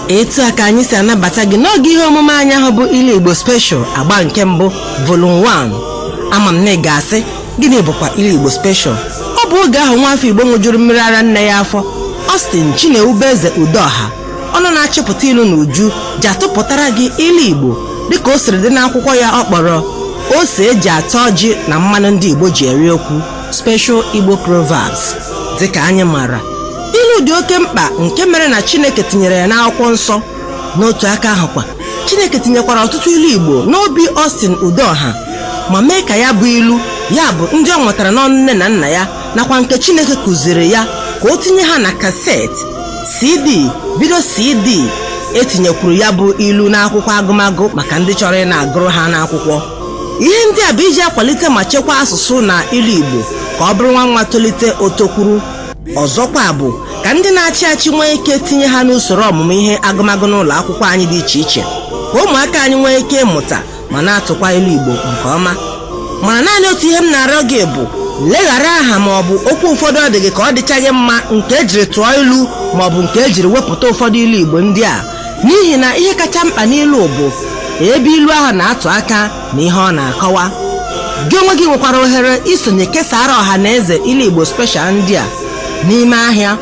Etu a ka anyị si anabata gị n'oge ihe omume anyị ahụ bụ Ilu Igbo Special agba nke mbụ, Volume 1. Ama m na ị ga-asị, gịnị bụkwa Ilu Igbo Special? Ọ bụ oge ahụ nwaafọ Igbo ṅụjuru mmiri ara nne ya afọ, Austin Chinewubeze Udoha, ọnụ na-achịpụta ilu na uju, ji atụpụtara gị ilu Igbo dịka o siri dị n'akwụkwọ ya ọ kpọrọ Ose Eji Ata Ọjị na Mmanụ Ndị Igbo Ji Eri Okwu, Special Igbo Proverbs. Dịka anyị maara, ilu dị oke mkpa nke mere na Chineke tinyere ya n'akwụkwọ nsọ. N'otu aka ahụkwa, Chineke tinyekwara ọtụtụ ilu Igbo n'obi Austin Udoha ma mee ka ya bụ ilu ya bụ ndị ọ nwetara n'ọnụ nne na nna ya nakwa nke Chineke kụziri ya ka o tinye ha na kaseti, CD, vidio CD. Etinyekwuru ya bụ ilu n'akwụkwọ agụmagụ maka ndị chọrọ ị na-agụrụ ha n'akwụkwọ. Ihe ndị a bụ iji akwalite ma chekwaa asụsụ na ilu Igbo ka ọ bụrụ nwa nwa tolite otokwuru. Ọzọkwa bụ ka ndị na-achị achị nwee ike tinye ha n'usoro ọmụmụ ihe agụmagụ n'ụlọ akwụkwọ anyị dị iche iche, ka ụmụaka anyị nwee ike ịmụta ma na-atụkwa ilu Igbo nke ọma. Mana naanị otu ihe m na-arịọ gị bụ leghara aha ma ọ bụ okwu ụfọdụ ọ dị gị ka ọ dịchaghị mma nke ejiri tụọ ilu ma ọ bụ nke ejiri wepụta ụfọdụ ilu Igbo ndị a, n'ihi na ihe kacha mkpa n'ilu bụ ebe ilu ahụ na-atụ aka na ihe ọ na-akọwa. Gị onwe gị nwekwara ohere isonye kesara ọha na eze Ilu Igbo Special ndị a n'ime ahịa,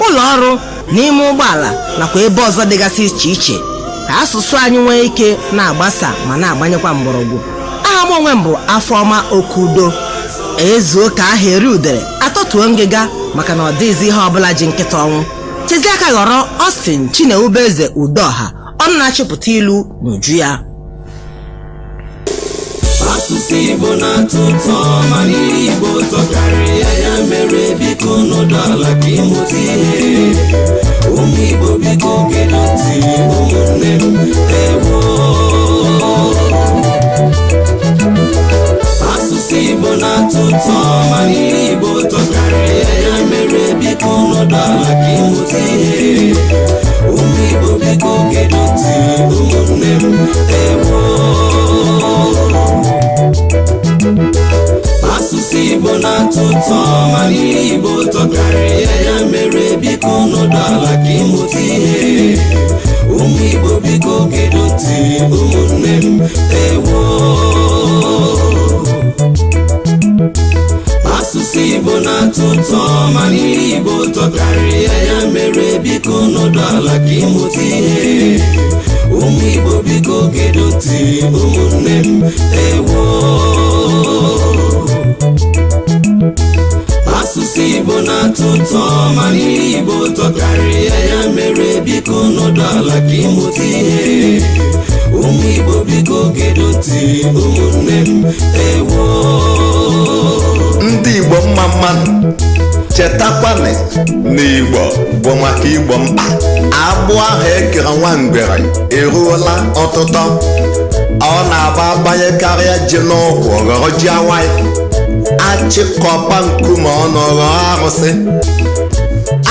ụlọ ọrụ, n'ime ụgbọala nakwa ebe ọzọ dịgasị iche iche, ka asụsụ anyị nwee ike na-agbasa ma na-agbanyekwa mgbọrọgwụ. Aha m onwe m bụ Afọma Okudo. Ezuo ka aha eri udere atọtuo ngịga, maka na ọ dịghịzi ihe ọbụla ji nkịta ọnwụ. Chezie aka ghọrọ Austin Chinewubeze Udoha, ọnụ na-achịpụta ilu n'uju ya. Asụsụ Igbo na-atọ ụtọ, mana ilu Igbo tọkarịrị ya. Ya mere, biko nọdụ ala ka ịmụta ihe. Ụmụ Igbo, biko gee ntị. Ụmụnne m, ewo! Asụsụ Igbo na-atọ ụtọ, mana ilu Igbo tọkarịrị ya. Ya mere, biko nọdụ ala ka ịmụta ihe. Ụmụ Igbo, biko gee ntị. Ụmụnne m, ewo! Asụsụ Igbo na-atọ ụtọ, mana ilu Igbo tọkarịrị ya. Ya mere, biko nọdụ ala ka ịmụta ihe. Ụmụ Igbo, biko gee ntị. Ụmụnne m, ewo! Asụsụ Igbo na-atọ ụtọ, mana ilu Igbo tọkarịrị ya. Ya mere, biko nọdụ ala ka ịmụta ihe. Ụmụ Igbo, biko gee ntị. Ụmụnne m, ewo! Asụsụ Igbo na-atọ ụtọ, mana ilu Igbo tọkarịrị ya. Ya mere, biko nọdụ ala ka ịmụta ihe. Ụmụ Igbo, biko gee ntị. Ụmụnne m, ewo! Ndị Igbo, mma mmanụ. Chetakwanị na Igbo bụ maka Igbo mkpa. Agbụ ahụ ekere nwa ngwere eruola ọtụtụ. Ọ na-agba agbanye karịa ji n'ọgwụ ghọrọ ji awaị. Achịkọba nkume ọnụ ghọọ arụsị.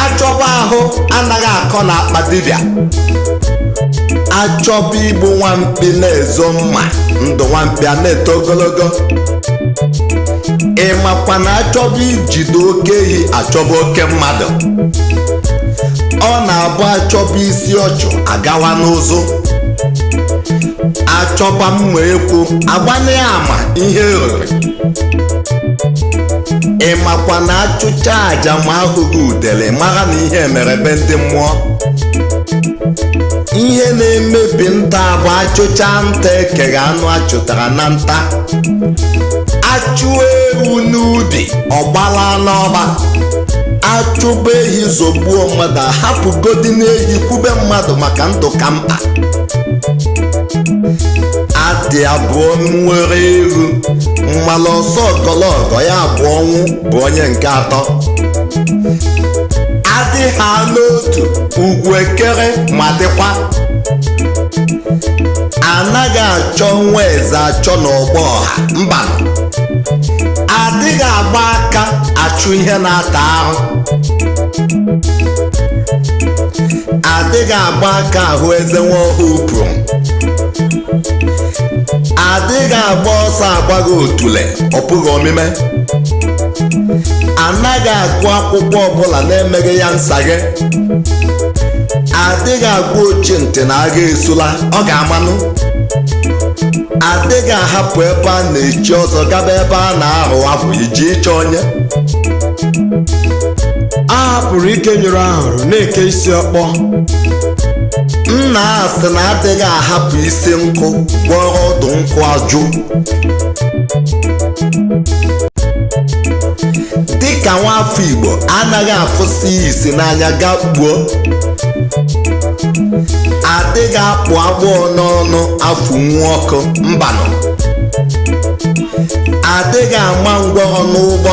Achọba ahụ anaghị akọ na akpa dibịa. Achọba igbu nwamkpi na-ezo mma, ndụ nwamkpi a na-eto ogologo. Ị makwa na achọba ijide oke ehi, achọba oke mmadụ. Ọ na-abụ achọba isi ọchụ, agawa n'ụzụ. Achọba mma ekwu, agbanye ama ihe rere. Ị makwa na achụcha aja ma ahụghị udele, mara na ihe mere be ndị mmụọ. Ihe na-emebi nta bụ achụcha nta ekeghị anụ achụtara na nta. Achụ ewu n'ubi, ọgbala n'ọba. Achụba ehi zọgbuo mmadụ, ahapụgodi n'ehi kwube mmadụ, maka ndụ ka mkpa. Adị abụọ nwere ewu mmalụ ọsọ ọgọlọgọ ya bụ ọnwụ bụ onye nke atọ. Adị ha n'otu ugwu ekere ma dịkwa. Anaghị achọ nwa eze achọ n'ọgbọ ọha mba. Adịghị agba aka achụ ihe na-ata ahụ. Adịghị agba aka ahụ eze nwa ọhụụ pụrụ. Adịghị agba ọsọ agbaghị otule, ọ pụghị omime. Anaghị agụ akwụkwọ ọbụla na-emeghị ya nsaghe. Adịghị agwa ochie ntị na agha esula, ọ ga-amanụ. Adịghị ahapụ ebe a na-echi ọzọ gaba ebe a na-arụ akwụ iji ịchọ onye. A hapụrụ ike nyụrụ ahụrụ na-eke isi ọkpọ. Nna a sị na adịghị ahapụ isi nkụ gwọrọ ọdụ nkụ ajụ. Dịka nwaafọ Igbo anaghị afụsi isi n'anya ga gbuo. Adịghị akpụ agbọọ n'ọnụ afụnwu ọkụ mbanụ. Adịghị ama ngwọrọ n'ụgbọ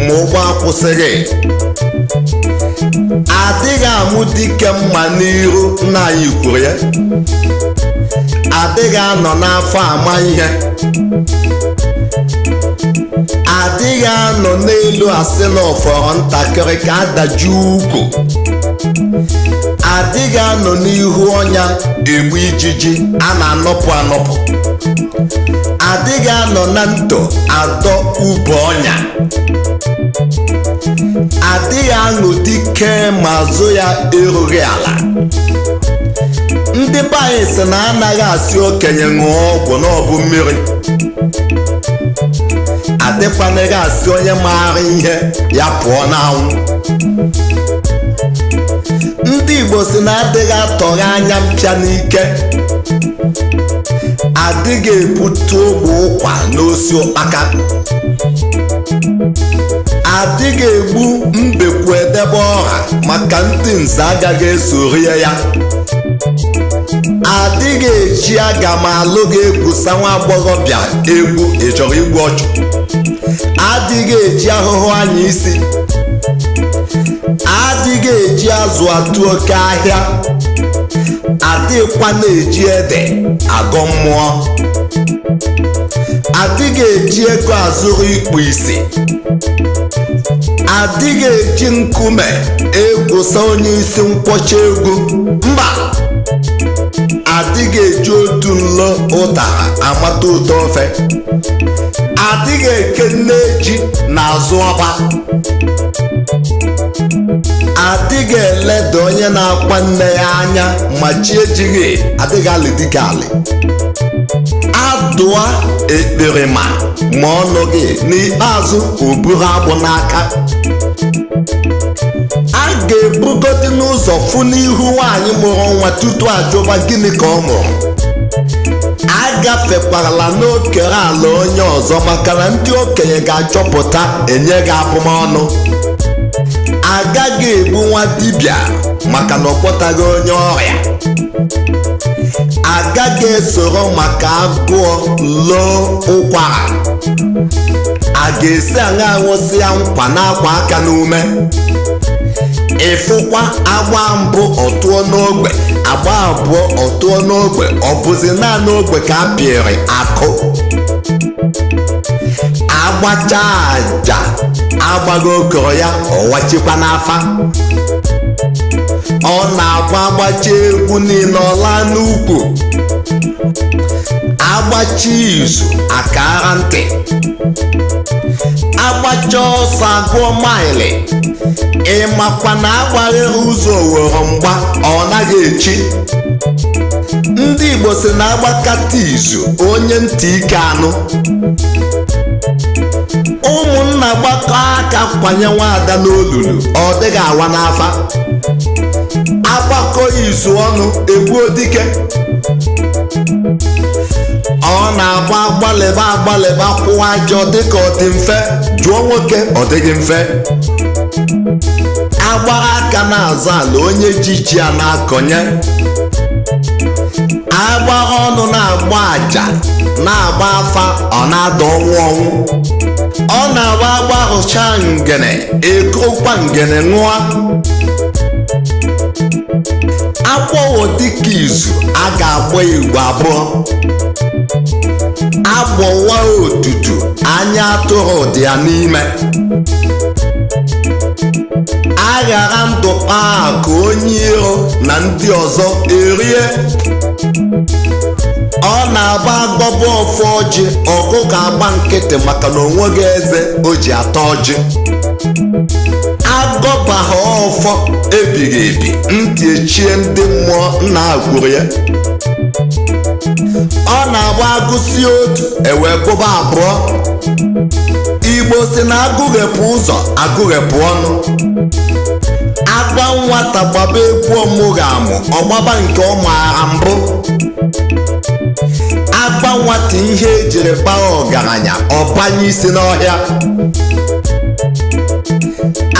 ma ụgbọ akwụsịghị. Adịghị amụ dike mma n'iru nna anyị kwuru ya. Adịghị anọ n'afọ ama ihe. Adịghị anọ n'elu asị na ọfọrọ ntakịrị ka adaji ukwu. Adịghị anọ n'ihu ọnya egbu ijiji a na-anọpụ anọpụ. Adịghị anọ na nto adọ ube ọnya. Adịghị aṅụ dike ma azụ ya erughị ala. Ndị be anyị sị na anaghị asị okenye ṅụọ ọgwụ na ọ bụ mmiri. Adịkwanaghị asị onye maara ihe ya pụọ n'anwụ. Ndị Igbo sị na adịghị atọghe anya mpịa n'ike. Adịghị ebute ogbe ụkwa n'osi ụkpaka. Adịghị egbu mbekwu edebe ọha maka ndị nze agaghị eso rie ya. Adịghị eji aga m alụ gị egwusa nwa agbọghọbịa egwu ị chọrọ igbu ọchụ. Adịghị eji ahụhụ anya isi. Adịghị eji azụ atụ oke ahịa. Adịghịkwa na-eji ede agọ mmụọ. Adịghị eji ego azụrụ ikpu isi. Adịghị eji nkume egwusa onye isi nkwọcha egwu mba. Adịghị eji otu nlo ụtara amata ụtọ ofe. Adịghị eke nne ji n'azụ ọba. Adịghị eleda onye na-akwa nne ya anya ma chi ejighị. Adịghị alị dịka alị. Adụa ekperima ma ọnụ gị n'ikpeazụ o buru agbụ n'aka. A ga-ebugodi n'ụzọ fụ n'ihu nwaanyị mụrụ nwa tutu ajụba gịnị ka ọ mụrụ. Agafekwala n'okere ala onye ọzọ maka na ndị okenye ga-achọpụta enye gị abụmọnụ. Agaghị egbu nwa dibịa maka na ọ kpọtaghị onye ọrịa. Agaghị esoro maka agụọ loo ụkwara. A ga-esi aṅa aṅụsị ya nkwa n'akwa aka n'ume. Ịfụkwa agba mbụ ọtụọ n'ogbe, agba abụọ ọtụọ n'ogbe, ọ bụzi naanị ogbe ka a pịrị akụ. Agbacha aja agbaghị okoro ya ọwachikwa n'afa. Ọ na-agba agbacha egwu niile ọla n'ukwu. Agbacha izu akara ntị. Agbacha ọsọ agụọ maịlị. Ịmakwa na agbaghịrị ụzọ owere mgba ọ naghị echi. Ndị Igbo sị na agbakata izu onye ntị ike anụ. Ụmụnna gbakọ aka kwanye nwaada n'olulu ọ dịghị awa n'afa. Agbakọ izu ọnụ egbuo dike. Ọ na-agba agbalịba agbalịba kwụwa ajọ dịka ọ dị mfe. Jụọ nwoke ọ dịghị mfe. Agbara aka na-azụ ala onye ji ji ya na-akọnye. Agbara ọnụ na-agba aja na-agba afa ọ na-ada ọnwụ ọnwụ. Ọ na-agba agbarụcha ngene ekokwa ngene ṅụọ. Agbọghọ dịka izu a ga-agba igwe abụọ. Agbọwa otutu anya atụrụ dị ya n'ime. Aghara ndụ kpaa akụ onye iro na ndị ọzọ erie. Ọ na-agba agọba ọfọ ọjị ọkụkọ agba nkịtị maka na onweghị eze o ji ata ọjị. Agọbaghị ọfọ ebighị ebi, ntị echie ndị mmụọ nna kwuru ya. Ọ na-agba agụsị otu ewee gụba abụọ. Igbo si na agụghepụ ụzọ agụghepụ ọnụ. Agba nwata gbaba egwu ọmụghị amụ, ọgbaba nke ọ maara mbụ. Agba nwata ihe ejiri baa ọgaranya, ọbanye isi n'ọhịa.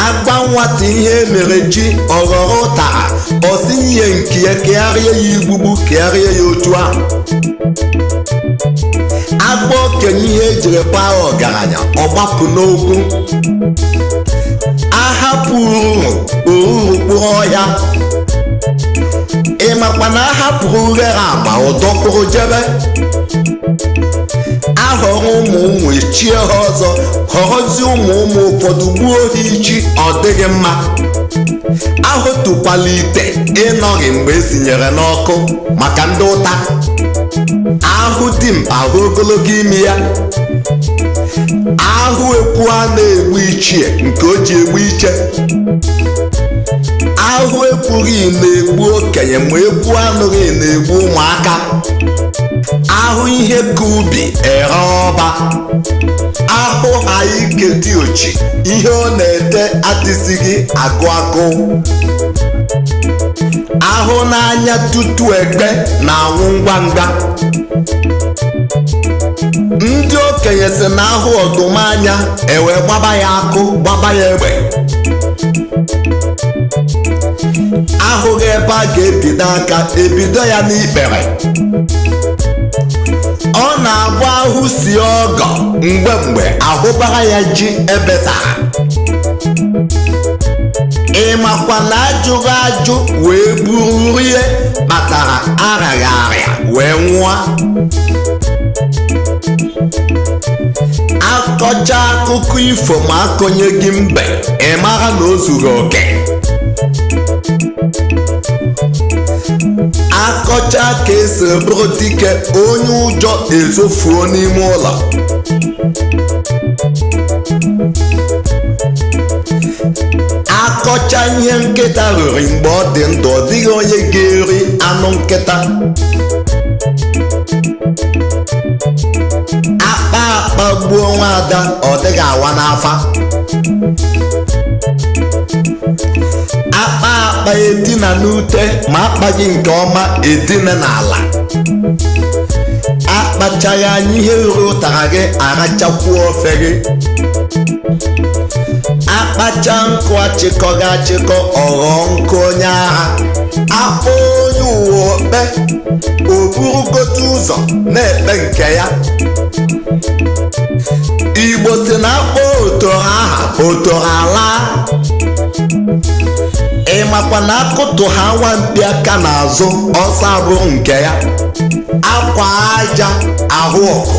Agba nwata ihe mere ji ọghọrọ ụtara, ọsị ihe nke ya kegharịa ya igbugbu, kegharịa ya otu ahụ. Agba okenye ihe ejiri baa ọgaranya, ọgbapụ n'okwu. Ahapụ ururu, oruru kpụrụ ọhịa. Ịmakwa na ahapụrụ ughere agba, ụdọkpụrụ jebe. Ahọrọ ụmụ ụmụ echie ha ọzọ, họrọzie ụmụ ụmụ ụfọdụ gbuo ha ichi, ọ dịghị mma. Ahụtụkwala ite ịnọghị mgbe esinyere n'ọkụ maka ndị ụta. Ahụ dimkpa ahụ ogologo imi ya. Ahụ ekwu a na-egbu ichie nke o ji egbu iche. Ahụ ekwughị na-egbu okenye, ma ekwu anụghị na-egbu ụmụaka. Ahụ ihe ka ubi ere ọba. Ahụ ha ike dị ochi, ihe ọ na-ete adịzighị agụ agụ. Ahụ n'anya tutu ekpe na-anwụ ngwa ngwa. Ndị okenye si na ahụ ọdụm anya ewee gbaba ya akụ, gbaba ya egbe. Ahụghị ebe a ga-ebido aka, ebido ya n'ikpere. Ọ na-agba ahụ si ọgọ mgbe mgbe ahụbara ya ji ebetara. Ịmakwa na ajụghị ajụ wee buru rie kpatara araghị arịa wee nwụọ. Akọcha akụkọ ifo ma akọnye gị mbe, ị mara na o zuru oke. Akọcha ka esi bụrụ dike, onye ụjọ ezofuo n'ime ụlọ. Akọcha ihe nkịta riri mgbe ọ dị ndụ, ọ dịghị onye ga-eri anụ nkịta. Akpa akpa gbuo nwaada, ọ dịghị awa n'afa. Akpa akpa edina n'ute, ma akpaghị nke ọma edina n'ala. Akpachaghị anya ihe ruru ụtara gị arachakwuo ofe gị. Akpacha nkụ achịkọghị achịkọ, ọghọọ nkụ onye agha. Akpọ onye ụwa okpe, o burugote ụzọ na-ekpe nke ya. Igbo si na akpọ otoro aha, otoro ala. Ịmakwa na akụtụ ha nwamkpi aka n'azụ, ọsọ abụrụ nke ya. Akwa aja ahụ ọkụ.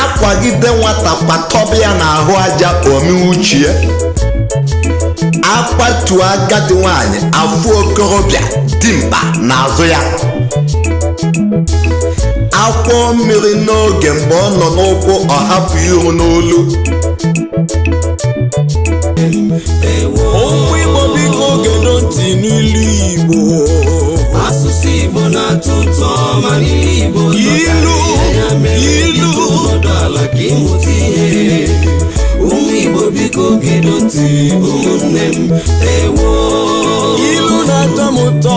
Akwagide nwata kwatọba ya n'ahụ aja, ome uchie. Akwatuo agadi nwanyị afụ okorobịa dimkpa n'azụ ya. Akwọ mmiri n'oge mgbe ọ nọ n'ụkwụ, ọ hapụ iru n'olu. Ụmụ Igbo biko gedo ntị n'ilu Igbo. Asụsụ Igbo na-atọ ụtọ, mana ilu Igbo Ilu, tọkarịa ya mere ilu. biko nọdụ ala ka ịmụta ihe. Ụmụ Igbo biko gedo ntị, ụmụnne m, ewo. Ilu na-atọ m ụtọ,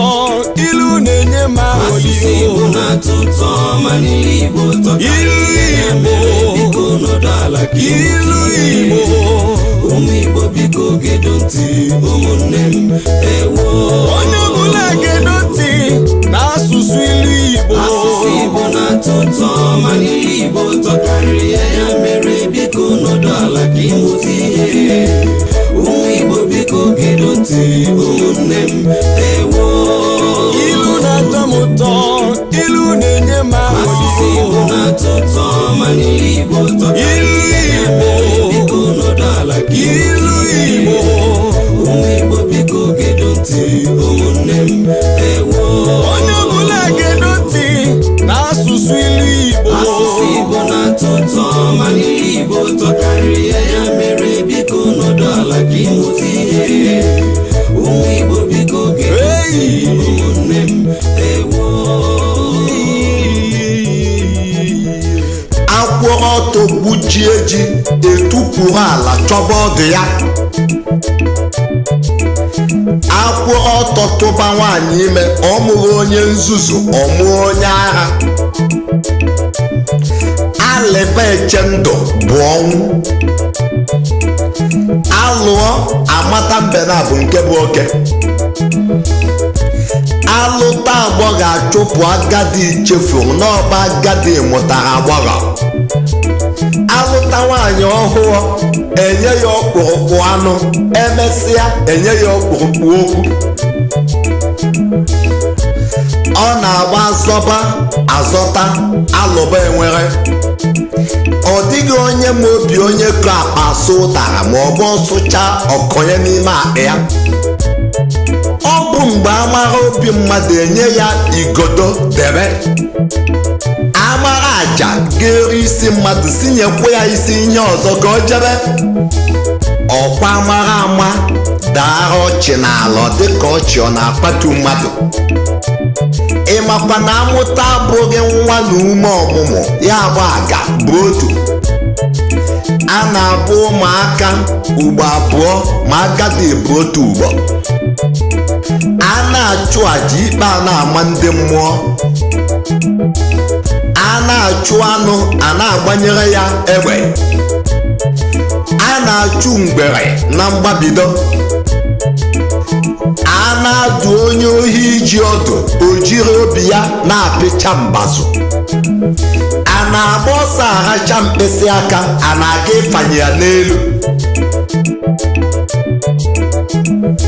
ilu na-enye m Asụsụ Igbo aṅụrị. na-atọ ụtọ, mana ilu Igbo tọkarịa Ilu ya Igbo. mere biko nọdụ ala ka Ilu ịmụta ihe. Igbo. Ụmụ Igbo biko gedo ntị, ụmụnne m, ewo. Onye ọbụla gedo ntị n'asụsụ ilu Igbo. Asụsụ Igbo na-atọ ụtọ, mana ilu Igbo tọkarịa ya mere biko nọdụ ala ka ịmụta ihe. Ụmụ Igbo biko gedo ntị, ụmụnne m, ewo. Ilu na-atọ m ụtọ, ilu na-enye m Asụsụ Igbo aṅụrị. na-atọ ụtọ, mana ilu Igbo tọkarịa ya mere biko nọdụ ala ka Ilu ịmụta ihe. Igbo. Ụmụ Igbo biko gedo ntị, ụmụnne m, ewo. Onye ọbụla gedo ntị n'asụsụ ilu Igbo. Asụsụ Igbo na-atọ ụtọ, mana ilu Igbo tọkarịa ọtọ gwuchie ji, etupụrụ ala chọba ọdụ ya. Akwụ ọtọ tụba nwaanyị ime, ọ mụghị onye nzuzu, ọ mụọ onye agha. Alịba eche ndụ bụ ọnwụ. Alụọ amata mbe na bụ nke bụ oke. Alụta agbọghọ achụpụ agadi chefuru n'ọba agadi mụtara agbọghọ. Alụta nwaanyị ọhụụ, enye ya ọkpụrụkpụ anụ, emesịa enye ya ọkpụrụkpụ okwu. Ọ na-agba azọba azọta alụba enwere. Ọ dịghị onye ma obi onye kọ akpa asụ ụtara ma ọ bụ ọsụcha ọkọnye n'ime akpa ya. Ọ bụ mgbe amara obi mmadụ enye ya igodo debe. Amara aja ga-eru isi mmadụ sinyekwa ya isi ihe ọzọ ka o jebe. Ọkwa amara ama daara ọchị n'ala dịka ọchị ọ na-akpatu mmadụ. Ịmakwa na amụta abụghị nwa na ume ọmụmụ ya bụ aga bụ otu. A na-abụ ụmụaka ugbo abụọ ma agadi bụ otu ugbo. A na-achụ àjà ikpe a na-ama ndị mmụọ. A na-achụ anụ a na-agbanyere ya egbe. A na-achụ ngwere na mgbabido. A na-adụ onye ohi iji ọdụ, o jiri obi ya na-apịcha mbazụ. A na-agba ọsọ aracha mkpịsị aka, a na-aga ịfanye ya n'elu.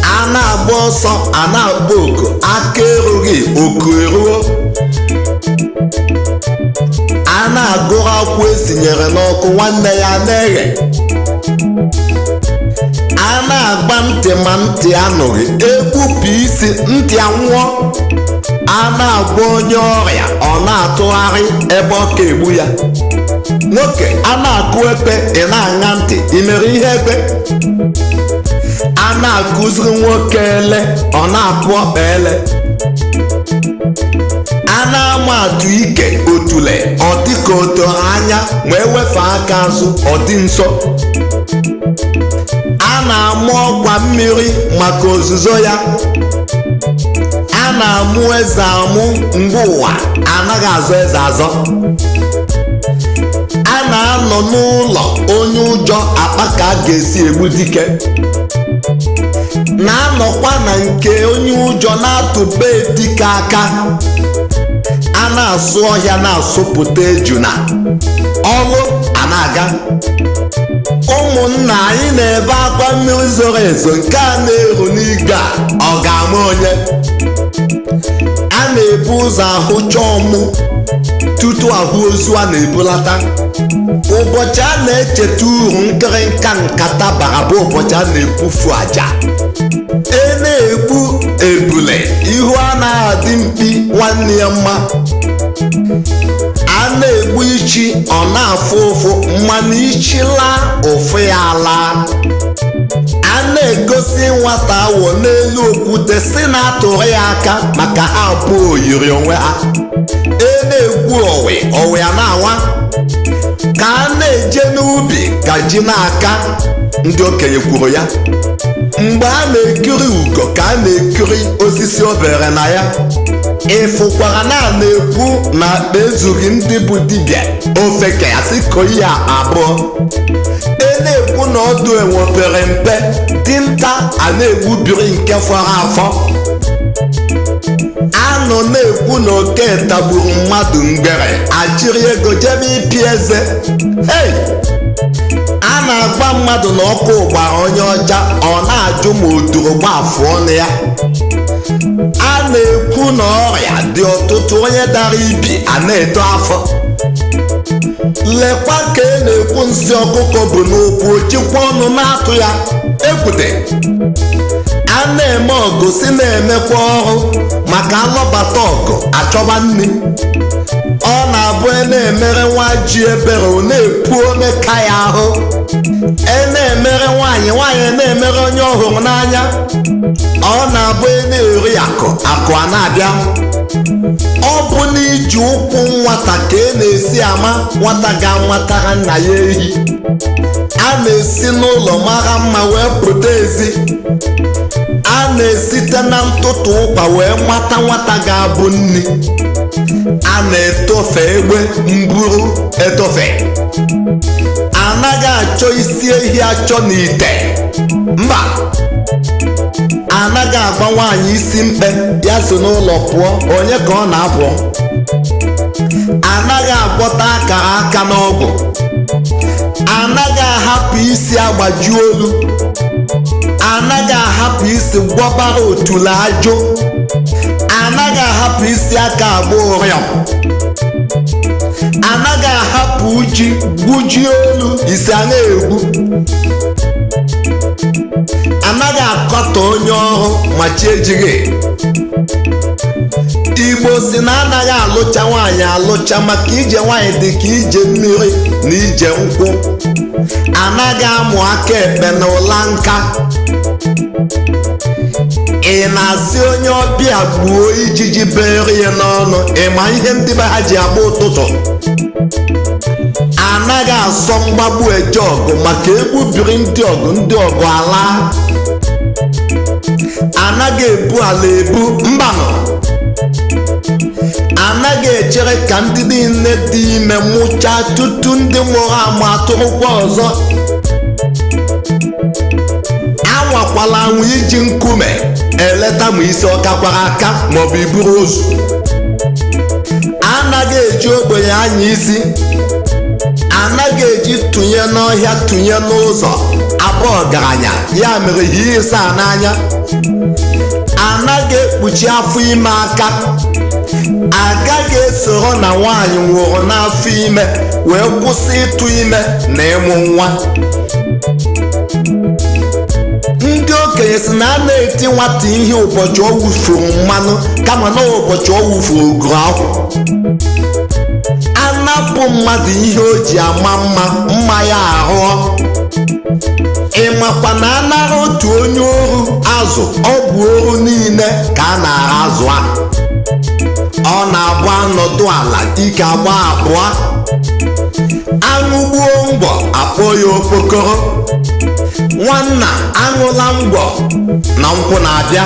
A na-agba ọsọ a na-agba oku, aka erughị oku eruo. A na-agụrụ akwụ esinyere n'ọkụ nwanne ya na-eghe. A na-agba ntị ma ntị anụghị, egbupụ isi ntị anwụọ. A na-agwa onye ọrịa ọ na-atụgharị ebe ọ ka egbu ya. Nwoke a na-akụ ekpe ị na-aṅa ntị, ị mere ihe ekpe. A na-akụziri nwoke ele ọ na-akụ ọkpa ele. A na-ama atụ ike otule ọ dịka o doro anya ma ewefe aka azụ ọ dị nso. A na-amụ ọkwa mmiri maka ozuzo ya. A na-amụ eze amụ mgbe ụwa anaghị azọ eze azọ. A na-anọ n'ụlọ onye ụjọ akpa ka a ga-esi egbu dike. Na-anọkwa na nke onye ụjọ na-atụbe dike aka. A na-asụ ọhịa na-asụpụta ejuna. Ọlụ a na-aga. Ụmụnna anyị na-ebe akwa mmiri zoro ezo nke a na-eru n'igwe a ọ ga-ama onye. A na-ebu ụzọ ahụcha ọmụ tutu ahụ ozu a na-ebulata. Ụbọchị a na-echeta uru nkịrịnka nkata bara bụ ụbọchị a na-ebufu àjà. E na-egbu ebule ihu anaghị adị mkpi nwanne ya mma. A na-egbu ichi ọ na-afụ ụfụ mmanụ ichi laa ụfụ ya alaa. A na-egosi nwata awọ n'elu okwute si na atụrụ ya aka maka ha abụọ yiri onwe ha. E na-egwu owe owe a na-awa. Ka a na-eje n'ubi ka ji na-aka, ndị okenye kwuru ya. Mgbe a na-ekiri ugo ka a na-ekiri osisi obere na ya. Ịfụkwara na a na-ekwu na akpa ezughị ndị bụ dibịa ofe ka ya sị kọọ ya abụọ. E na-ekwu na ọdụ enwe pere mpe, dinta a na-egbubiri nke fọrọ afọ. A nọ na-ekwu na oke tagburu mmadụ mgbere achịrị ego jebe ịpị eze. Hey! A na-agba mmadụ na ọkụ gbara onye ọcha, ọ na-ajụ ma o duru gba afụ ọnụ ya. A na-ekwu na ọrịa dị ọtụtụ, onye dara ibi a na-eto afọ. Lekwa ka e na-ekwu nsị ọkụkọ bụ n'ụkwụ ojikwa ọnụ na-atụ ya ekwute. A na-eme ọgụ si na-emekwa ọrụ maka alọbata ọgụ achọba nne. Ọ na-abụ e na-emere nwa ji ebere ọ na-epu ome ka ya ahụ. E na-emere nwaanyị nwaanyị na-emere onye ọ hụrụ n'anya. Ọ na-abụ e na-eri akụ akụ a na-abịa. Ọ bụ n'iji ụkwụ nwata ka e na-esi ama nwata ga-anwatara nna ya ehi. A na-esi n'ụlọ mara mma wee pụta ezi. A na-esite na ntụtụ ụkwa wee mata nwata ga-abụ nni. A na-etofe egbe mburu etofe. Anaghị achọ isi ehi achọ n'ite, mba. Anaghị agba nwaanyị isi mkpe ya si n'ụlọ pụọ, onye ka ọ na-apụ? Anaghị agwọta akara aka n'ọgwụ. Anaghị ahapụ isi agbaji olu. Anaghị ahapụ isi gwọbara otule ajụ. Anaghị ahapụ isi aka agba ụrịọm. Anaghị ahapụ uji gbujie olu isi a na-egbu. Anaghị akọtọ onye ọrụ ma chi ejighị. Igbo si na anaghị alụcha nwaanyị alụcha, maka ije nwaanyị dị ka ije mmiri na ije nkwụ. Anaghị amụ aka ekpe na ụla nka. Ị na-asị onye ọbịa gbuo ijiji bere ya n'ọnụ, ịma ihe ndị be ha ji agba ụtụtụ. Anaghị asọ mgbagbu eje ọgụ, maka egbubiri ndị ọgụ, ndị ọgụ ala. Anaghị ebu ala ebu, mbanụ. Anaghị echere ka ndị niile dị ime mụchaa tutu ndị mụrụ amụ atụrụkwa ọzọ. Anwakwala anwụ iji nkume eleta ma isi ọ kakwara aka maọbụ iburu ozu. Anaghị eji ogbenye anya isi. Anaghị eji tụnye n'ọhịa tụnye n'ụzọ abụ ọgaranya, ya mere hie ịsa n'anya. Anaghị ekpuchi afọ ime aka. Agaghị esoro na nwaanyị nwụrụ n'afọ ime wee kwụsị ịtụ ime na ịmụ nwa. Ndị okenye si na a na-eti nwata ihe ụbọchị ọ wụfuru mmanụ, kama na ụbọchị ọ wụfuru ogiri akwụ. Anapụ mmadụ ihe o ji ama mma, mma ya ahụọ. Ị makwa na anara otu onye oru azụ, ọ bụ oru niile ka a na-ara azụ ahụ. Ọ na-agba anọdụ ala ike agba abụọ. Aṅụ gbuo ngwọ, akpọ ya okpokoro. Nwanna, aṅụla ngwọ na nkwụ na-abịa.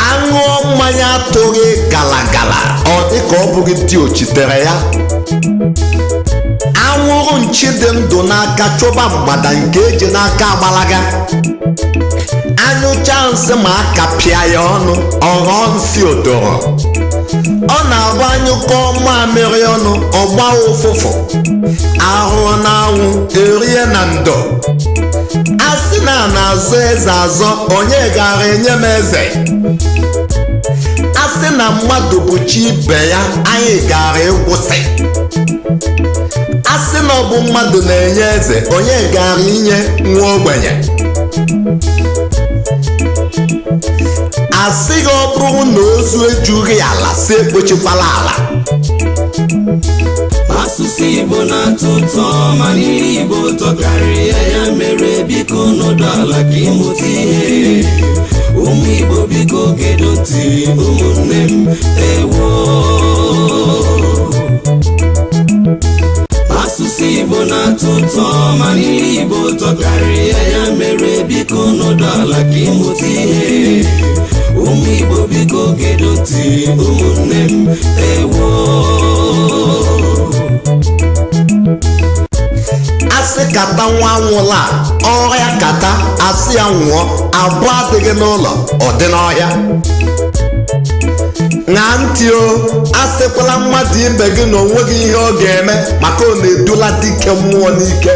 Aṅụọ mmanya atụghị galagala, ọ dị ka ọ bụghị dị ochitere ya. Anwụrụ nchi dị ndụ n'aka chụba mgbada nke eji n'aka agbalaga. Anyụcha nsị ma aka pịa ya ọnụ, ọghọọ nsị odoro. Ọ na-agba anyụkọ mamịrị ọnụ, ọgba ụfụfụ. Ahụrụ n'anwụ erie na ndo. A sị na a na-azọ eze azọ, onye gara enye m eze? A sị na mmadụ bụ chi ibe ya, anyị gara ịkwụsị. A sị na ọ bụ mmadụ na-enye eze, onye gara inye nwa ogbenye? A sịghị ọ bụrụ na ozu ejughị ala, si ekpochikwala ala. Asụsụ Igbo na-atọ ụtọ, mana ilu Igbo tọkarịrị ya. Ya mere biko nọdụ ala ka ịmụta ihe. Ụmụ Igbo, biko gedo ntị, ụmụnne m, ewo. Asụsụ Igbo na-atọ ụtọ, mana ilu Igbo tọkarịrị ya. Ya mere biko nọdụ ala ka ịmụta ihe. Ụmụ Igbo, biko gedo ntị, ụmụnne m, ewo. Asị kata nwa anwụla ọrịa, kata asị ya nwụọ, abụọ adịghị n'ụlọ, ọ dị n'ọhịa. Ṅaa ntị o, asịkwala mmadụ ibe gị na onweghị ihe ọ ga-eme, maka ọ na-edula dike mmụọ n'ike.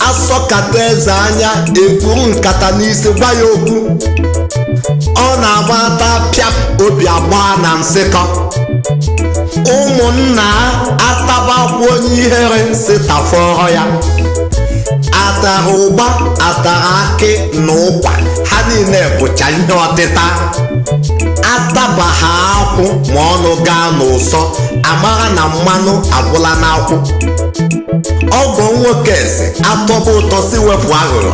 Asọkata eze anya, ekpuru nkata n'isi gwa ya okwu. Ọ na-agba ata pịa obi agba na nsịkọ. Ụmụnna atabakwa onye ihere si tafọrọ ya. Atara ụgba, atara akị na ụkwa, ha niile bụcha ihe ọtịta. Ataba ha akwụ ma ọnụ gaa n'ụsọ, amara na mmanụ agwụla n'akwụ. Ọgọ nwoke si atọba ụtọ si wepụ aghụghọ.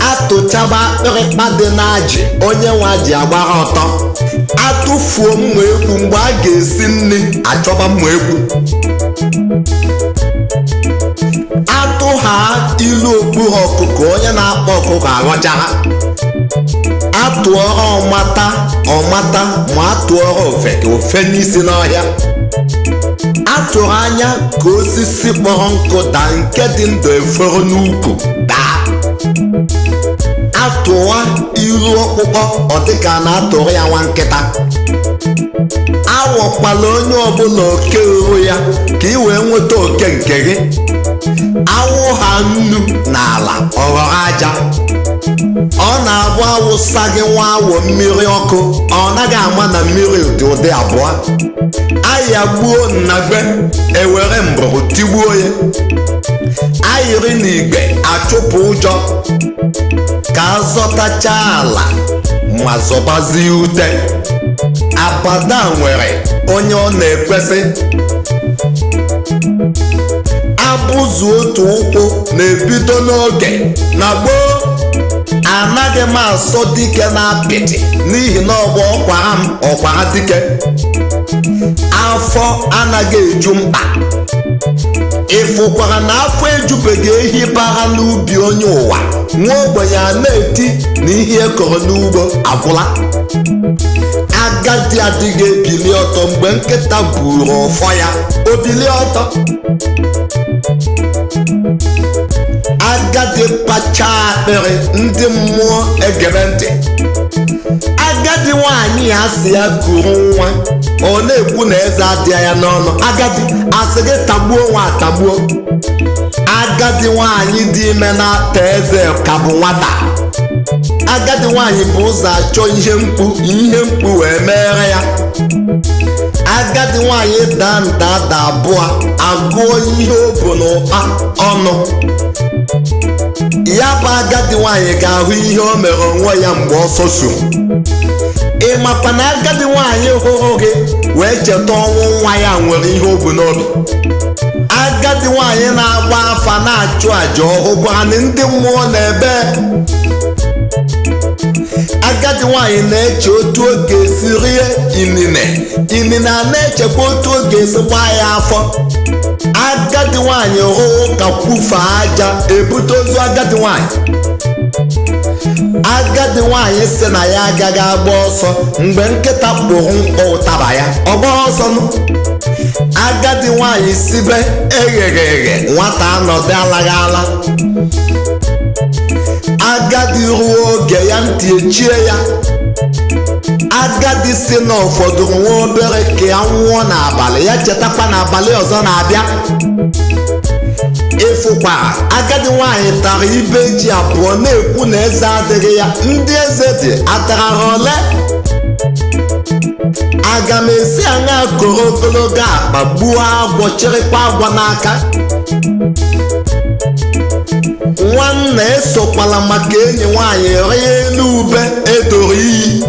Atụchaba akpịrịkpa dị n'ajị, onye nwa ji agbara ọtọ. Atụfuo mma ekwu, mgbe a ga-esi nri achọba mma ekwu. Atụ ha ilu okpuru ọkụkọ, onye na-akpa ọkụkọ aghọchara. Atụọrọ ọmata ọmata, ma atụọrọ ofeke ofe n'isi n'ọhịa. Atụrụ anya ka osisi kpọrọ nkụ daa, nke dị ndụ eforo n'ukwu daa. Atụwa ilu ọkpụkpọ, ọ dịka a na-atụrụ ya nwa nkịta. Awọkwala onye ọbụla oke ruru ya ka ị wee nweta oke nke gị. Awụ ha nnu n'ala, ọghọrọ aja. Ọ na-abụ awụsa gị nwa awọ mmiri ọkụ, ọ naghị ama na mmiri dị ụdị abụọ. Aya gbuo nnagbe, ewere mbụrụ tigbuo ya. Ayịrị na igbe achụpụ ụjọ. Ka azọtachaa ala ma zọbazie ute. Abada nwere onye ọ na-ekwesị. Abụzụ otu ụkwụ na-ebido n'oge na gboo. Anaghị m asọ dike na apịtị n'ihi na ọgbọ ọkwara m ọkwara dike. Afọ anaghị eju mkpa. Ịfụkwara na afọ ejubeghị ehi bara n'ubi onye ụwa, nwa ogbenye a na-eti na ihe ekọrọ n'ugbo agwụla. Agadi adịghị ebili ọtọ mgbe nkịta buru ọfọ ya, o bilie ọtọ. Agadi kpachaa akpịrị, ndị mmụọ egere ntị. Agadi nwaanyị ya sị ya kuru nwa, ọ na-ekwu na eze adịghị ya n'ọnụ. Agadi asị gị tagbuo nwa atagbuo. Agadi nwaanyị dị ime na-ata eze ka bụ nwata. Agadi nwaanyị bụ ụzọ achọ ihe mkpu, ihe mkpu wee mere ya. Agadi nwaanyị daa ndada abụọ, agụọ ihe o bu n'ụkpa ọnụ. Ya bụ agadi nwaanyị ga-ahụ ihe o mere onwe ya mgbe ọsọ suru. Ị makwa na agadi nwaanyị hụrụ gị wee cheta ọnwụ nwa ya nwere ihe o bu n'obi. Agadi nwaanyị na-agba afa na-achụ àjà ọhụgwara ndị mmụọ na-ebe. Agadi nwaanyị na-eche otu ọ ga-esi rie inine, inine a na-echekwa otu ọ ga-esi gbaa ya afọ. Agadi nwaanyị rụrụ ụka kwufee aja, ebute ozu agadi nwaanyị. Agadi nwaanyị sị na ya agaghị agba ọsọ mgbe nkịta kpụrụ mkpọ ụtaba ya, ọ gbaa ọsọ nụ. Agadi nwaanyị sibe eghere eghe, nwata anọdụ alaghị ala. Agadi ruo oge ya ntị echie ya. Agadi si na ụfọdụ nwa obere ka ya nwụọ n'abalị, ya chetakwa n'abalị ọzọ na-abịa. Ịfụkwara agadi nwaanyị tara ibe ji abụọ na-ekwu na eze adịghị ya, ndị eze dị atara ha ole? Aga m esi aṅa koro ogologo akpa gbuo agwọ chịrịkwa agwọ n'aka. Nwanna esokwala maka enyi nwaanyị rịa elu ube edoro iyi.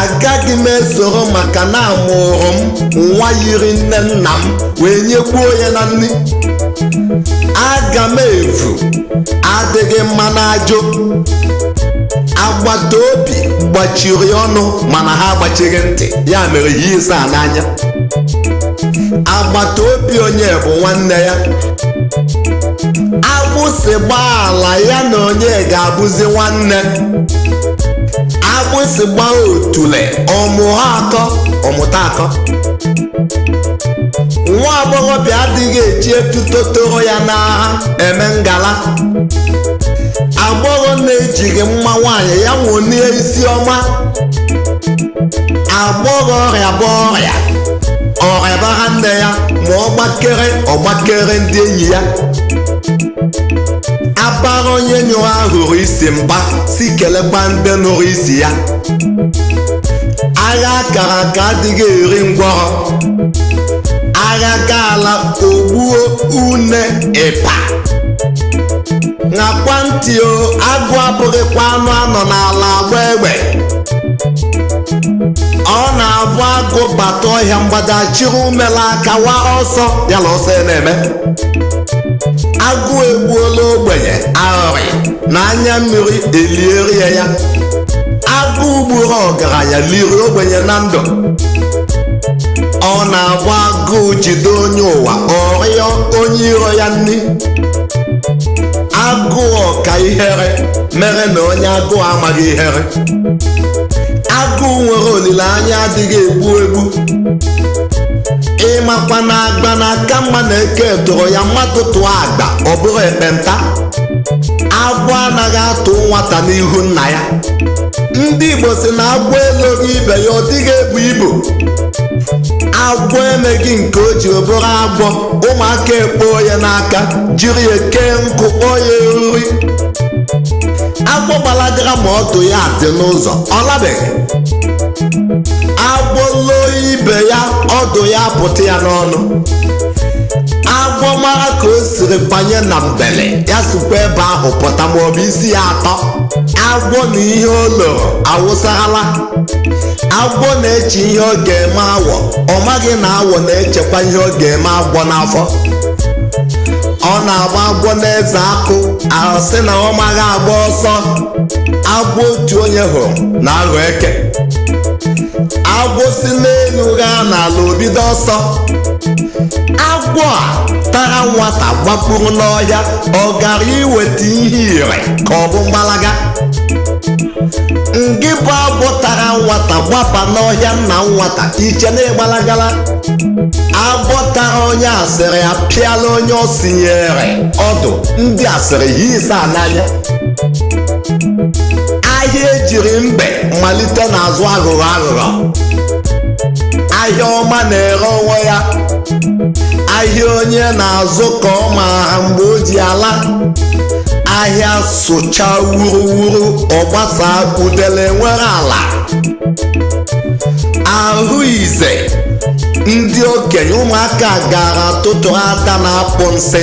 Agaghị m esoro maka na amụrụ m nwa yiri nne nna m wee nyekwuo ya na nri. Aga m evu adịghị mma n'ajụ. Agbata obi gbachiri ọnụ mana ha agbachighị ntị, ya mere ihe ịsa n'anya. Agbata obi onye bụ nwanne ya. Agbụsị gbaa ala ya na onye ga-abụzi nwanne. Agbụsị gbaa otule, ọmụha akọ ọmụta akọ. Nwa agbọghọbịa adịghị eji etuto toro ya n'agha eme ngala. Agbọghọ na-ejighị mma nwaanyị ya nwụnie isi ọma. Agbọghọ ọrịa bụ ọrịa, ọrịabara nne ya ma ọ gbakere ọgbakere ndị enyi ya. Abara onye nyụrụ ahụrụ isi mba si kelekwa ndị nụrụ isi ya. Agha akara aka adịghị eri ngwọrọ. Agha gaala ogbuo une ịpa. Ṅakwa ntị o, agụ abụghịkwa anụ anọ n'ala agba egbe. Ọ na-abụ agụ bata ọhịa, mgbada chịrị umela aka wa ọsọ ya na ọsọ ya na-eme. Agụ egbuola ogbenye aghọrị na anya mmiri elierie ya. Agụụ gburu ọgaranya liri ogbenye na ndụ. Ọ na-agba agụụ jide onye ụwa, ọrịọ onye iro ya nni. Agụụ ọka ihere mere na onye agụụ amaghị ihere. Agụụ nwere olileanya adịghị egbu egbu. Ịmakwa na agba na aka mma na eke tụrụ ya, mmadụ tụọ agba ọ bụrụ ekpenta. Agwọ anaghị atụ nwata n'ihu nna ya. Ndị Igbo si na agwọ eloghị ibe ya, ọ dịghị ebu ibu. Agwọ emeghị nke o ji bụrụ agwọ, ụmụaka ekpoo ya n'aka, jiri ya kee nkụ, kpọọ ya eriri. Agwọ gbalagara ma ọdụ ya dị n'ụzọ, ọ labeghị. Agwọ loo ibe ya, ọdụ ya pụta ya n'ọnụ. Agwọ mara ka o siri banye na mbele ya, sikwa ebe ahụ pụta maọbụ isi ya atọ. Agwọ na ihe o loro awụsarala. Agwọ na-eche ihe ọ ga-eme awọ, ọ maghị na awọ na-echekwa ihe ọ ga-eme agwọ n'afọ. Ọ na-agba agwọ n'eze akụ, asị na ọ maghị agba ọsọ. Agwọ otu onye hụrụ na-aghọ eke. Agwọ si n'elu gaa n'ala, obido ọsọ. Agwọ a tara nwata gbapụrụ n'ọhịa, ọ gara iweta ihe ire ka ọ bụ mgbalaga. Ngị bụ agwọ tara nwata gbapa n'ọhịa nna nwata, iche na ịgbalagala. Agwọ tara onye asịrị apịala onye ọ sinyere ọdụ, ndị asịrị ya ise n'anya. Ahịa ejiri mbe malite n'azụ aghụghọ aghụghọ. Ahịa ọma na-ere onwe ya. Ahịa onye na-azụ ka ọ maara mgbe o ji ala. Ahịa sụcha wuruwuru, ọgbasa udele nwere ala. Ahụ ize ndị okenye, ụmụaka gara tụtụrụ ata na-akpụ nsị,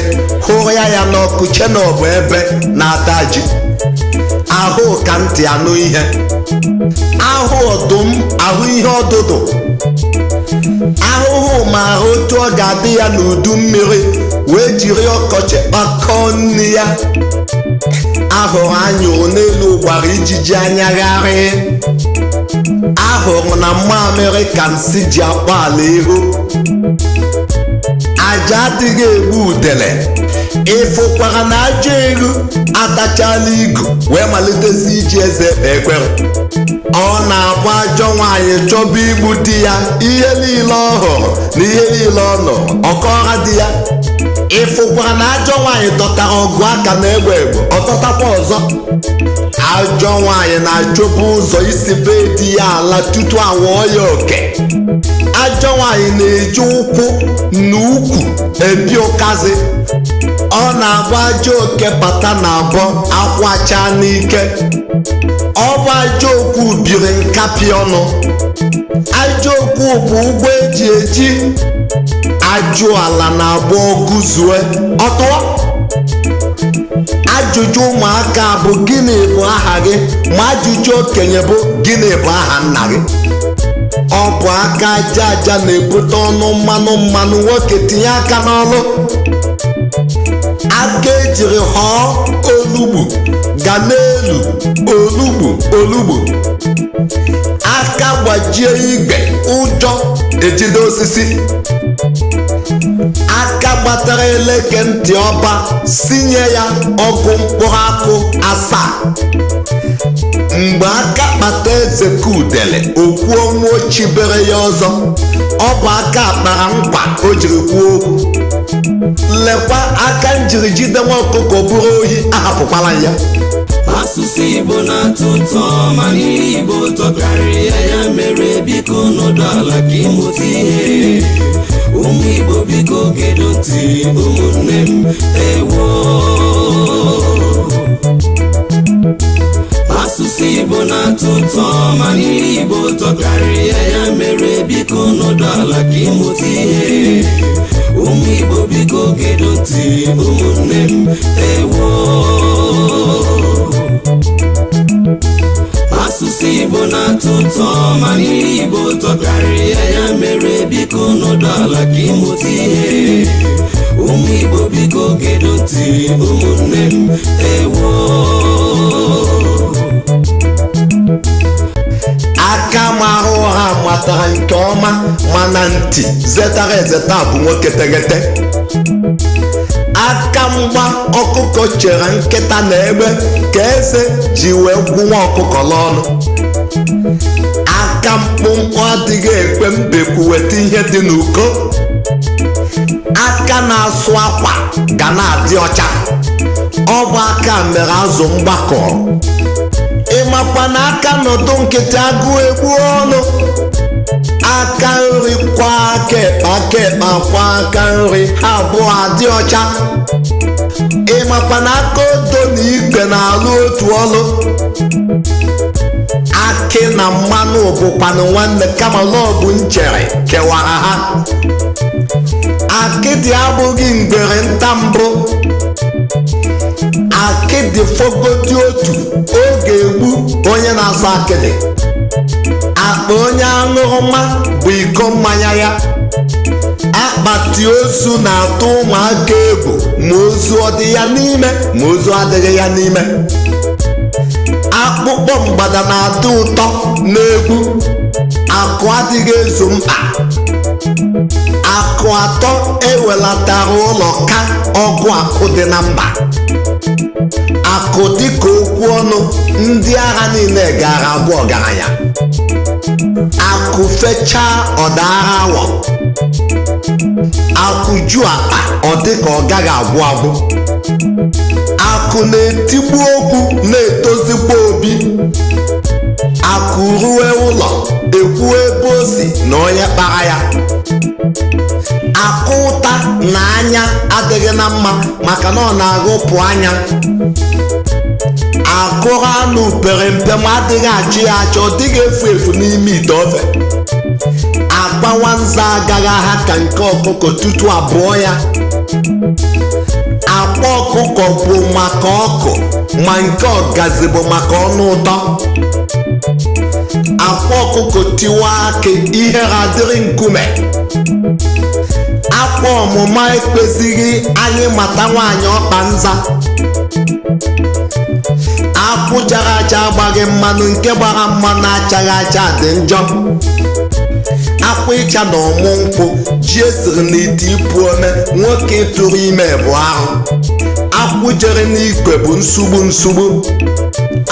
hụrụ ya ya n'ọkụ, che na ọ bụ ebe na-ata ji. Ahụ ka ntị anụ ihe. Ahụ ọdụm ahụ ihe ọdụdụ. Ahụhụ maara otu ọ ga-adị ya n'udu mmiri wee jiri ọkọchị kpakọọ nri ya. Ahụrụ anyụrụ n'elu gbara ijiji anya gharị. Ahụrụ na mmamịrị ka nsị ji akpọ ala ihu. Aja adịghị egbu udele. Ịfụkwara na ajọ elu atachala igu wee malitezi iji eze ekpe ekwere. Ọ na-agba ajọ nwaanyị chọba igbu di ya, ihe niile ọ hụrụ na ihe niile ọ nụrụ ọkọra di ya. Ịfụkwara na ajọ nwaanyị dọtara ọgụ aka na egbe egbe, ọ dọtakwa ọzọ. Ajọ nwaanyị na-achọpụ ụzọ isi be di ya ala tutu awụọ ya oke. Ajọ nwaanyị na-eji ụkwụ na ukwu ebi ụkazị. Ọ na-agba ajọ oke bata na abọ akwacha n'ike. Ọ bụ ajọ okwu biri nkapị ọnụ. Ajọ okwu bụ ụgwọ eji eji. Ajụ ala na-agba ọgụ zue ọtụọ. Ajụjụ ụmụaka bụ gịnị bụ aha gị, ma ajụjụ okenye bụ gịnị bụ aha nna gị. Ọ bụ aka aja aja na-ebute ọnụ mmanụ mmanụ, nwoke tinye aka n'ọlụ. Aka ejiri họọ olugbu ga n'elu olugbu olugbu. Aka gbajie igwe, ụjọ ejide osisi. Aka gbatara eleke ntị ọba, sinye ya ọgụ mkpụrụ akụ 7. Mgbe aka kpata eze ka udele, okwuo nwa ochibere ya ọzọ. Ọ bụ aka kpara nkwa o jiri kwuo okwu. Lekwa aka njiri jide nwa ọkụkọ bụrụ ohi, ahapụkwala ya. Asụsụ Igbo na-atọ ụtọ, mana ilu Igbo tọkarịrị ya. Ya mere biko nọdụ ala ka ịmụta ihe. Ụmụ Igbo, biko gedo ntị, ụmụnne m, ewo. Asụsụ Igbo na-atọ ụtọ, mana ilu Igbo tọkarịrị ya. Ya mere biko nọdụ ala ka ịmụta ihe. Ụmụ Igbo, biko gedo ntị, ụmụnne m, ewo. Asụsụ Igbo na-atọ ụtọ, mana ilu Igbo tọkarịrị ya. Ya mere biko nọdụ ala ka ịmụta ihe. Ụmụ Igbo, biko gedo ntị, ụmụnne m, ewo. zetara nke ọma, mana ntị zetara ezeta bụ nwoke teghete. Aka mgba ọkụkọ chere nkịta na egbe ka eze ji wee gwụwa ọkụkọ n'ọnụ. Aka mkpụmkpụ adịghị ekwe mbekwu weta ihe dị n'uko. Aka na-asụ akwa ga na-adị ọcha. Ọ bụ aka mere azụ mgbakọ. Ịmakwa na aka nọdụ nkịtị, agụụ egbuo ọnụ. Aka nri kwa aka ekpe, aka ekpe akwa aka nri, ha abụọ adị ọcha. Ịmakwa na aka odo na ikwe na-alụ otu ọlụ. Akị na mmanụ bụkwanụ nwanne, kama na ọ bụ nchere kewara ha. Akịdị abụghị ngwere nta mbụ. Akịdị fogodi otu oge egbu onye na-asọ akịdị. Akpa onye aṅụrụma bụ iko mmanya ya. Akpati ozu na-atụ ụmụaka egwu, ma ozu ọ dị ya n'ime ma ozu adịghị ya n'ime. Akpụkpọ mgbada na-adị ụtọ n'egwu. Akụ adịghị ezu mkpa. Akụ atọ ewelatara ụlọ ka ọgụ akụ dị na mba. Akụ dịka okwu ọnụ, ndị agha niile gara abụ ọgaranya. Akụ fechaa, ọdara awọ. Akụ ju akpa, ọ dịka ọ gaghị agwụ agwụ. Akụ na-etigbu okwu, na-etozikwa obi. Akụ rue ụlọ, ekwu ebe o si na onye kpara ya. Akụ ụta na anya adịghị na mma, maka na ọ na-aghụpụ anya. Akụrụ anụ pere mpe ma adịghị achụ ya achọ, ọ dịghị efu efu n'ime ite ofe. Akpa nwanza agaghị aha ka nke ọkụkọ tutu abụọ ya. Akpa ọkụkọ bụ maka ọkụ, ma nke ọgazi bụ maka ọnụ ụtọ. Akwa ọkụkọ tiwa akị, ihere adịrị nkume. Akwa ọmụma ekpezighị anyị mata nwaanyị ọkpa nza. Akwụ chara acha agbaghị mmanụ, nke gbara mmanụ achaghị acha dị njọ. Akwụ ịcha na ọmụ nkwụ, ji esiri n'ite ipu ome, nwoke tụrụ ime bụ ahụ. Akwụ jere n'ikwe bụ nsugbu nsugbu.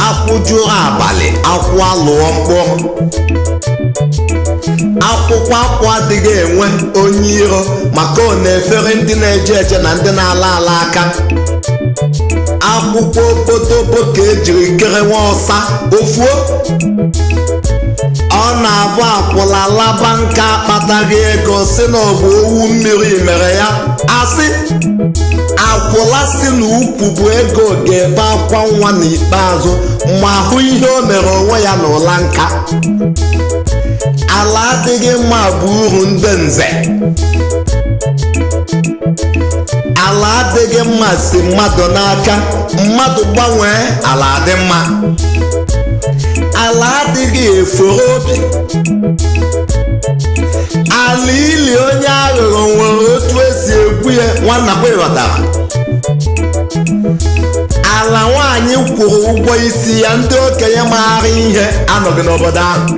Akwụ jụrụ abalị, akwụ alụọ mkpụrụ. Akwụkwọ akwụ adịghị enwe onye iro, maka ọ na-efere ndị na-eje eje na ndị na-ala ala aka. Akwụkwọ obodobo ka ejiri kere nwa ọsa ofuo. Ọ na-abụ akwụla laba nka akpataghị ego, si na ọ bụ owu mmiri mere ya. Asị akwụla si na ukwu bụ ego ga-ebe akwa nwa n'ikpeazụ, ma hụ ihe o mere onwe ya n'ụla nka. Ala adịghị mma bụ uru ndị nze. Ala adịghị mma si mmadụ n'aka, mmadụ gbanwee, ala adị mma. Ala adịghị eforo obi. Ala ili onye aghụghọ nwere otu esi egwu ya, nwanna kwa ịghọtara. Ala nwaanyị kwụrụ ụgwọ isi ya, ndị okenye maara ihe anọghị n'obodo ahụ.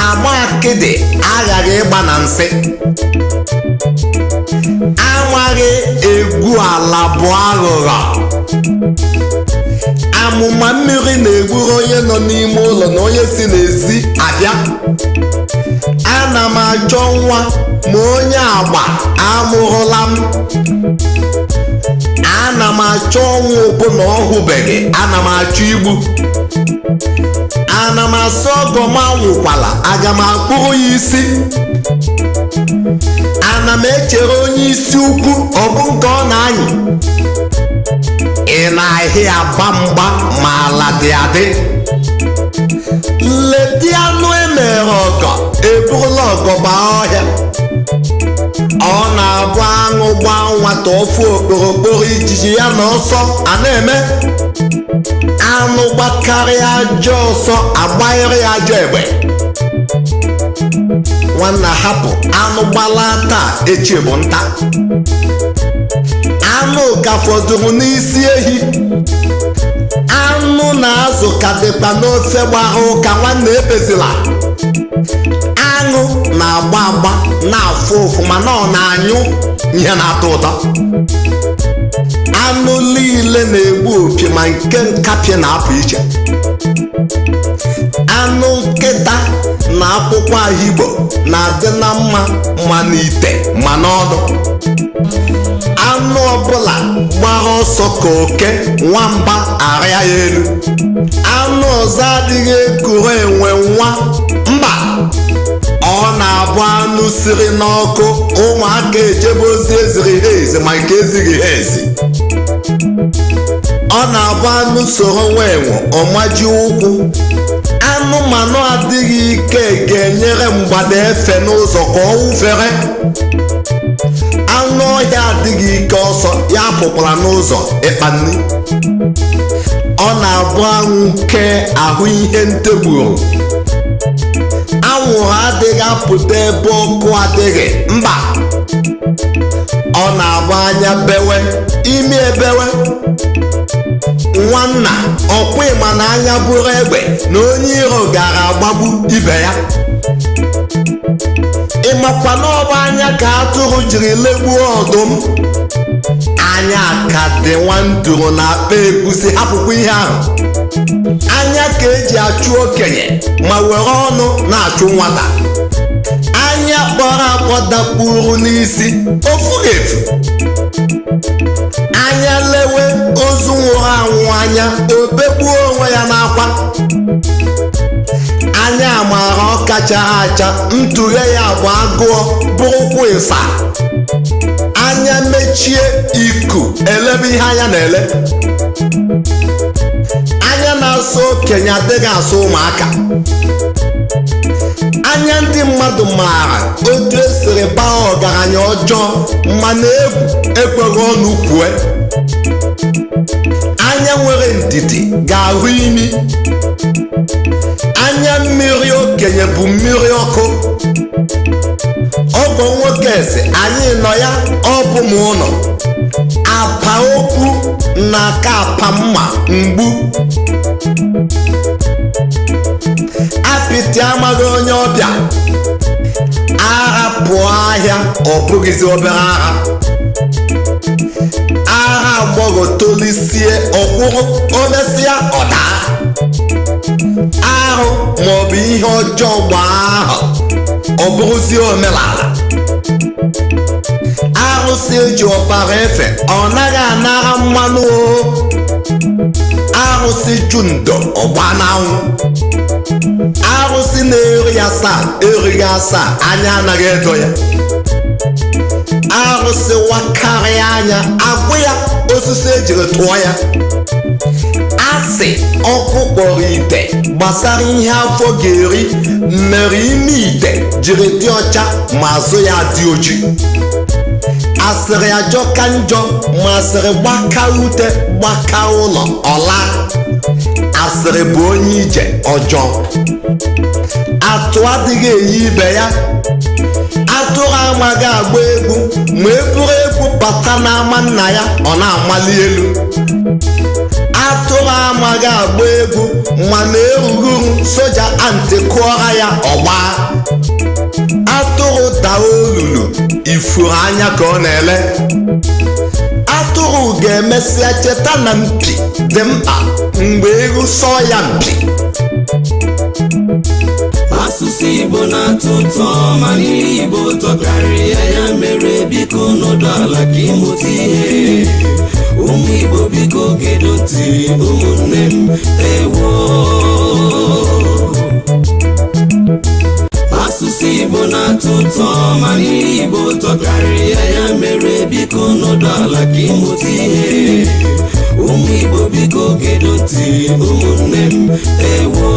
Agba akịdị aghaghị ịgba na nsị. Amaghị egwu ala bụ aghụghọ. Amụma mmiri na-egburu onye nọ n'ime ụlọ na onye si n'ezi abịa. Ana m achọ nwa, ma onye agba amụrụla m. Ana m achọ ọnwụ bụ na ọ hụbeghị, ana m achọ igbu. Ana m asị ọgọ m anwụkwala, aga m akpụrụ ya isi. Ana m echere onye isi ukwu, ọ bụ nke ọ na-anyị. Ị na-ahịa agba mgba ma ala dị adị. Ledi anụ emere ọgọ eburula ọgọ gbaa ọhịa. Ọ na-abụ aṅụ gbaa nwata ofu okporokporo, ijiji ya na ọsọ a na-eme. Anụ gbakarịa ajọ ọsọ, agbanyere ya ajọ egbe. Nwanna, hapụ anụ gbalaa taa, echi bụ nta. Anụ ka fọdụrụ n'isi ehi. Anụ na azụ ka dịkwa n'ofe gbara ụka, nwanne ebezila. Aṅụ na-agba agba na-afụ ụfụ, mana ọ na-anyụ ihe na-atọ ụtọ. Anụ niile na-egbu opi, ma nke nkapị na-apụ iche. Anụ nkịta na akwụkwọ ahigbo na-adị na mma, ma n'ite ma n'ọnụ. Anụ ọbụla gbara ọsọ ka oke, nwamba arịa ya elu. Anụ ọzọ adịghị ekuru enwe nwa mba. Ọ na-abụ anụ siri n'ọkụ, ụmụaka ejebe ozi eziri ha ezi ma nke ezighi ha ezi. Ọ na-abụ anụ soro nwa enwe, ọmaji ụkwụ. Anụmanụ adịghị ike ga-enyere mgbada efe n'ụzọ ka ọ wụfere. Anụ ọhịa adịghị ike ọsọ ya pụkwara n'ụzọ ịkpa nri. Ọ na-abụ anwụ kee ahụ ihe ntegburu. Anwụrụ adịghị apụta ebe ọkụ adịghị mba. Ọ na-abụ anya bewe, imi ebewe. Nwanna ọkwa ịma na anya bụrụ egbe na onye iro gara agbagbu ibe ya. Ịmakwa na ọba anya ka atụrụ jiri legbuo ọdụm. Anya ka dị nwa nduru na akpa egusi, hapụkwa ihe ahụ. Anya ka eji achụ okenye ma were ọnụ na-achụ nwata. Anya kpọrọ akpọ dakpuru n'isi ofughị efu. Anya lewe ozu nwụrụ anwụ anya, obegbuo onwe ya n'akwa. Anya maara ọkacha acha, ntụghe ya bụ agụọ bụrụkwa ịsa. Anya mechie iku elebe ihe anya na-ele. Anya na-asụ okenye adịghị asụ ụmụaka. Anya ndị mmadụ maara otu esiri baa ọgaranya ọjọọ, mana egwu ekweghị ọnụ kwue. Anya nwere ndidi ga-ahụ imi. Anya mmiri okenye bụ mmiri ọkụ. Ọgọ nwoke ese anyị nọ ya, ọ bụ m ụlọ. Apa okwu na aka apa mma mgbu. Apịtị amaghị onye ọbịa. Agha pụọ ahịa, ọ bụghịzi obere agha. Agha agbọghọ tolisie ọkwụrụ, o mesịa ọ daa. Arụ maọbụ ihe ọjọọ gbaa ahụ, ọ bụrụzie omenala. Arụsị eji ọbara efe, ọ naghị anara mmanụ o. Arụsị ju ndo ọgba n'anwụ. Arụsị na-eri asaa erighị asaa, anya anaghị edo ya. Arụsị wakarịa anya, agwụ ya osisi ejiri tụọ ya. Asị ọkụ kpọrọ ite gbasara ihe afọ ga-eri mere ime ite jiri dị ọcha ma azụ ya dị oji. Asịrị ajọka njọ, ma asịrị gbaka ute gbaka ụlọ ọla. Asịrị bụ onye ije ọjọọ. Atụ adịghị eyi ibe ya. Atụrụ amaghị agba egwu, ma eburu egwu bata n'ama nna ya, ọ na-amali elu. Atụrụ amaghị agba egwu, mana erughuru soja antị kụọra ya ọgba. Atụrụ daa olulu, ifuru anya ka ọ na-ele. Atụrụ ga-emesịa cheta na mpi dị mkpa mgbe egwu sọọ ya mpi. Asụsụ Igbo na-atọ ụtọ, mana Igbo ụtọ karịa ya mere biko nọdụ ala ka ịmụta ihe. Ụmụ Igbo biko gedo ntị, ụmụnne m ewo. Asụsụ Igbo na-atọ ụtọ, mana Igbo ụtọ karịa ya mere biko nọdụ ala ka ịmụta ihe. Ụmụ Igbo biko gedo ntị, ụmụnne m ewo.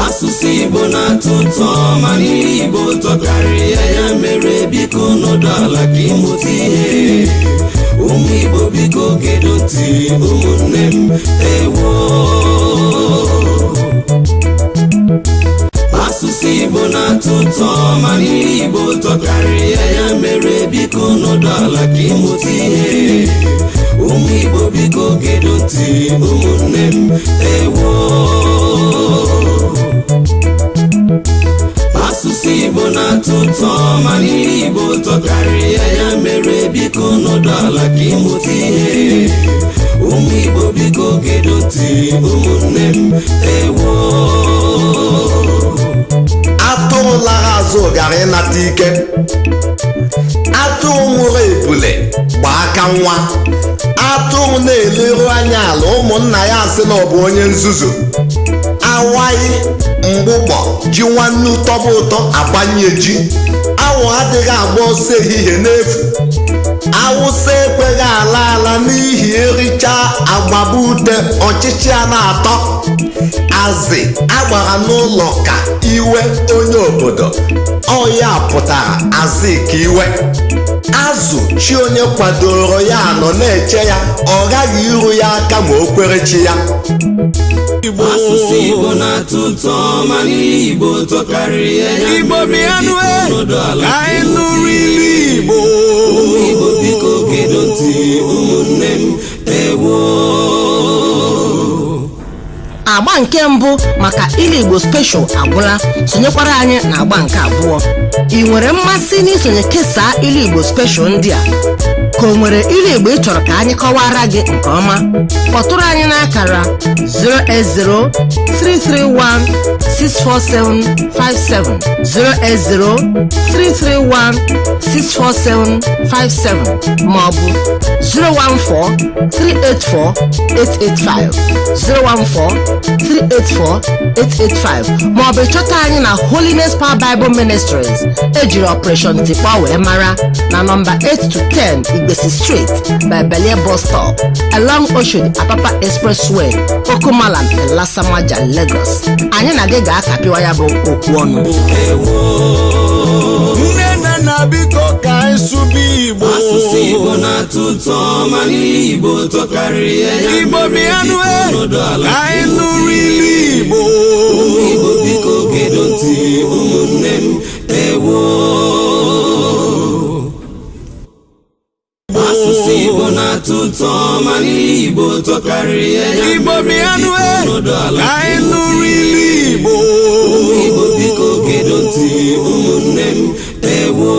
Asụsụ Igbo na-atọ ụtọ, mana Igbo ụtọ karịa ya mere biko nọdụ ala ka ịmụta ihe. Ụmụ Igbo biko gedo ntị, ụmụnne m ewo. Asụsụ Igbo na-atọ ụtọ, mana Igbo ụtọ karịa ya mere biko nọdụ ala ka ịmụta ihe. Ụmụ Igbo, biko gedu ntị, ụmụnne m, ewo. Asụsụ Igbo na-atọ ụtọ, mana ilu Igbo tọkarịrị ya. Ya mere biko nọdụ ala ka ịmụta ihe. Ụmụ Igbo, biko gedu ntị, ụmụnne m, ewo. Atụrụ lara azụ gara ịnata ike. Atụrụ mụrụ ebule gba aka nwa. Atụrụ na-eleru anya ala, ụmụnna ya asị na ọ bụ onye nzuzu. Awaghị mgbụgbọ ji nwanne tọba ụtọ agbanye ji. Awụ adịghị agba ọsọ ehihie n'efu. Awụsa ekweghị ala ala n'ihi ericha agbaba ute ọchịchị a na-atọ. Azị agbara n'ụlọ ka iwe onye obodo ọ ya pụtara azị ka iwe. Azụ chi onye kwadoro ya nọ na-eche ya, ọ ghaghị iru ya aka ma o kwere chi ya. Igbo. Asụsụ Igbo na-atọ ụtọ, mana ilu Igbo tọkarịrị ya. Ya Igbo mere bịanụ biko e, nọdụ ala ka ka anyị ịmụta nụrụ ihe. ilu Igbo. Ụmụ Igbo, biko gedu ntị, ụmụnne m, ewo. Agba nke mbụ maka Ilu Igbo Special agwụla. Sonyekwara anyị na agba nke abụọ. Ị nwere mmasị n'isonye kesaa Ilu Igbo Special ndị a, ka o nwere ilu Igbo ị chọrọ ka anyị kọwara gị nke ọma? Kpọtụrụ anyị n'akara 08033164757, 08033164757, maọbụ 014384885, 014384885, maọbụ ịchọta anyị na Holiness Power Bible Ministries, ejiri Operation Tikpọ wee mara, na nọmba 8 to 10 Igbesi Street by Belie Bus Stop, along Oshodi Apapa Expressway, Okumalam, Ilasamaja, Lagos. Anyị na gị ga-akapịwa ya bụ okwu ọnụ. Nne na nna, biko ka anyị sụba Igbo. Asụsụ Igbo na-atọ ụtọ, mana ilu Igbo tọkarịrị ya. Ya Igbo mere bịanụ biko e, nọdụ ala ka ka anyị ịmụta nụrụ ihe. ilu Igbo. Ụmụ Igbo, biko gedu ntị, ụmụnne m, ewo. Asụsụ Igbo na-atọ ụtọ, mana ilu Igbo tọkarịrị ya. Ya Igbo mere bịanụ biko e, nọdụ ala ka ka anyị ịmụta nụrụ ihe. ilu Igbo. Ụmụ Igbo, biko gedu ntị, ụmụnne m, ewo.